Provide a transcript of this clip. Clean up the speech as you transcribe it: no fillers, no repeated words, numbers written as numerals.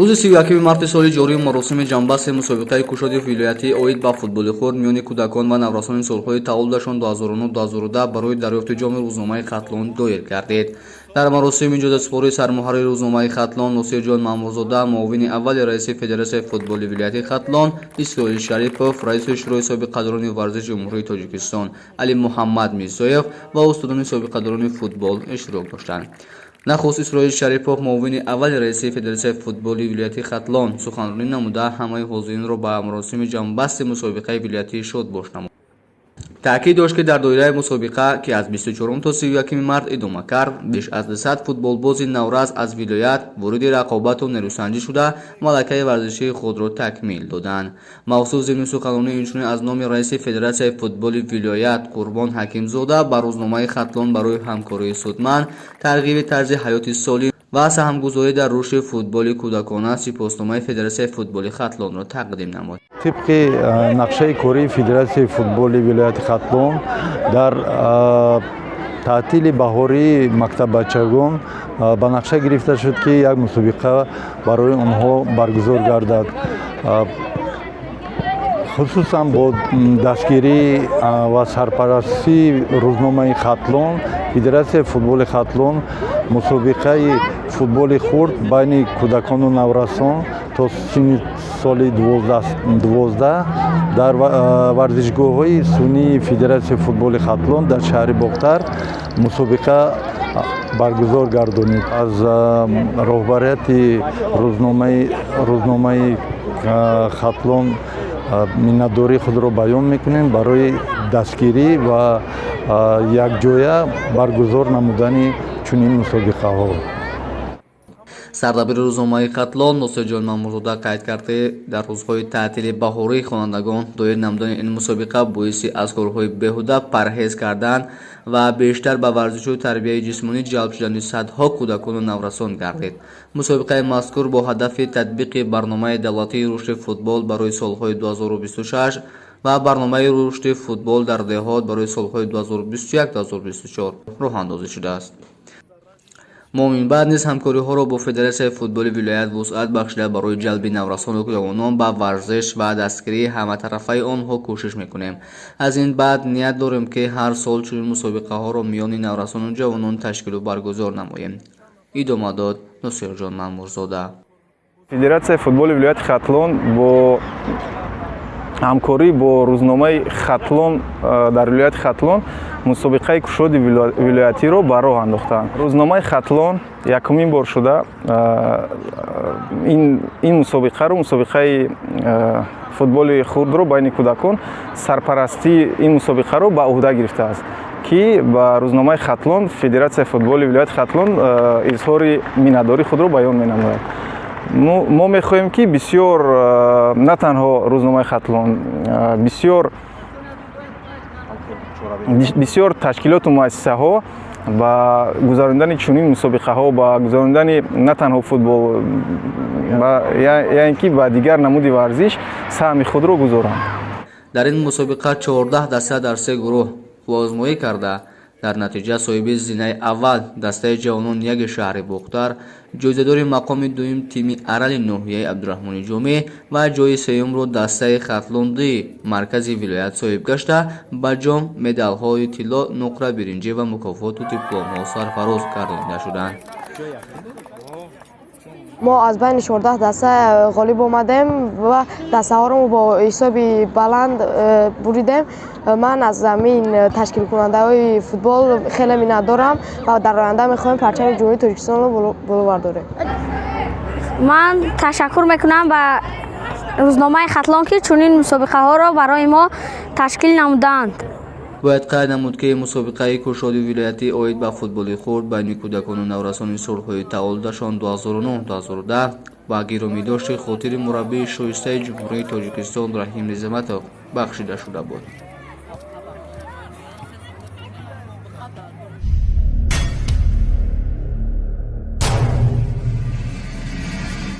Рӯзи 31 марти соли ҷорӣ маросими ҷамъбасти мусобиқаи кушоди вилоятӣ оид ба футболи хурд миёни кӯдакон ва наврасони солҳои таваллудашон 2009-2010 барои дарёфти ҷоми рӯзномаи «Хатлон» доир гардид. Дар маросими ҷоизасупории сармуҳаррири рӯзномаи «Хатлон» Носирҷон Маъмурзода, муовини аввали раиси Федератсияи футболи вилояти Хатлон Исроил Шарипов, раиси Шӯрои собиқадорони варзиши Ҷумҳурии Тоҷикистон Алимуҳаммад Мирзоев ва устодони собиқадорони футбол иштирок доштанд. Нахуст Исроил Шарипов, муовини аввали раиси Федератсияи футболи вилояти Хатлон, суханронӣ намуда, ҳамаи ҳозиринро ба маросими ҷамъбасти мусобиқаи вилоятӣ шодбош намуд. Таъкид дошт, ки дар доираи мусобиқа, ки аз 24 то 31 март идома кард, беш аз 200 футболбози наврас аз вилоят вориди рақобату нерӯсанҷӣ шуда, малакаи варзишии худро такмил доданд. Мавсуф зимни суханронӣ инчунин аз номи раиси Федератсияи футболи вилоят Қурбон Ҳакимзода ба рӯзномаи «Хатлон» барои ҳамкории судманд, тарғиби тарзи ҳаёти солим ва саҳмгузорӣ дар рушди футболи кӯдакона сипосномаи Федератсияи футболи Хатлонро тақдим намуд. Тибқи нақшаи кории Федератсияи футболи вилояти Хатлон, дар таътили баҳории мактаббачагон ба нақша гирифта шуд, ки як мусобиқа барои онҳо баргузор гардад. Хусусан бо дастгирӣ ва сарпарастии рӯзномаи «Хатлон» Федератсияи футболи Хатлон мусобиқаи футболи хурд байни кӯдакону наврасон то синни соли 12 дар варзишгоҳҳои сунъии Федератсияи футболи Хатлон дар шаҳри Бохтар мусобиқа баргузор гардонид. Аз роҳбарияти рӯзномаи «Хатлон» миннатдории худро баён мекунем барои дастгирӣ ва якҷоя баргузор намудани чунин мусобиқаҳо. Сардабири рӯзномаи «Хатлон» Носирҷон Маъмурзода қайд кард, ки дар рӯзҳои таътили баҳории хонандагон доир намудани ин мусобиқа боиси аз корҳои беҳуда парҳез кардан ва бештар ба варзишу тарбияи ҷисмонӣ ҷалб шудани садҳо кӯдакону наврасон гардид. Мусобиқаи мазкур бо ҳадафи татбиқи барномаи давлатии рушди футбол барои солҳои 2026 ва барномаи рушди футбол дар деҳот барои солҳои 2021-2024 роҳандозӣ шудааст. Мо минбаъд низ ҳамкориҳоро бо Федератсияи футболи вилоят вусъат бахшида, барои ҷалби наврасону ҷавонон ба варзиш ва дастгирии ҳаматарафаи онҳо кӯшиш мекунем. Аз ин баъд ният дорем, ки ҳар сол чунин мусобиқаҳоро миёни наврасону ҷавонон ташкилу баргузор намоем, идома дод Носирҷон Маъмурзода. Федератсияи футболи вилояти Хатлон бо ҳамкорӣ бо рӯзномаи «Хатлон» дар вилояти Хатлон мусобиқаи кушоди вилоятиро ба роҳ андохтанд. Рӯзномаи «Хатлон» якумин бор шуда ин мусобиқаро, мусобиқаи футболи хурдро байни кӯдакон, сарпарастии ин мусобиқаро ба уҳда гирифтааст, ки ба рӯзномаи «Хатлон», Федератсияи футболи вилояти Хатлон изҳори миннатдории худро баён менамояд. Мо мехоҳем, ки бисёр, на танҳо рӯзномаи «Хатлон», бисёр бисёр ташкилоту муассисаҳо ба гузарондани чунин мусобиқаҳо, ба гузарондани на танҳо футбол, яъне ки ба дигар намуди варзиш саҳми худро гузоранд. Дар ин мусобиқа 14 даста дар се гурӯҳ қувваозмоӣ карда, дар натиҷа соҳиби зинаи аввал дастаи ҷавонон яги шаҳри Бохтар, ҷоизадори мақоми дуюм тими Арали ноҳияи Абдураҳмони Ҷомӣ ва ҷои сеюмро дастаи Хатлон-Д маркази вилоят соҳиб гашта, ба ҷом, медалҳои тилло, нуқра, биринҷӣ ва мукофоту дипломҳо сарфароз гардонида шуданд. Мо аз байни 14 даста ғолиб омадем ва дастаҳоро бо ҳисоби баланд буридем. Ман аз ҳамин ташкилкунандаҳои футбол хеле миннатдорам ва дар оянда мехоҳем парчами Ҷумҳурии Тоҷикистонро боло бардорем. Ман ташаккур мекунам ба рӯзномаи «Хатлон», ки чунин мусобиқаҳоро барои мо ташкил намудаанд. Бояд қайд намуд, ки мусобиқаи кушоди вилоятӣ оид ба футболи хурд байни кӯдакону наврасони солҳои таваллудашон 2009-2010 ба гиромидошти хотири мураббии шоистаи Ҷумҳурии Тоҷикистон Раҳим Низаматов бахшида шуда буд.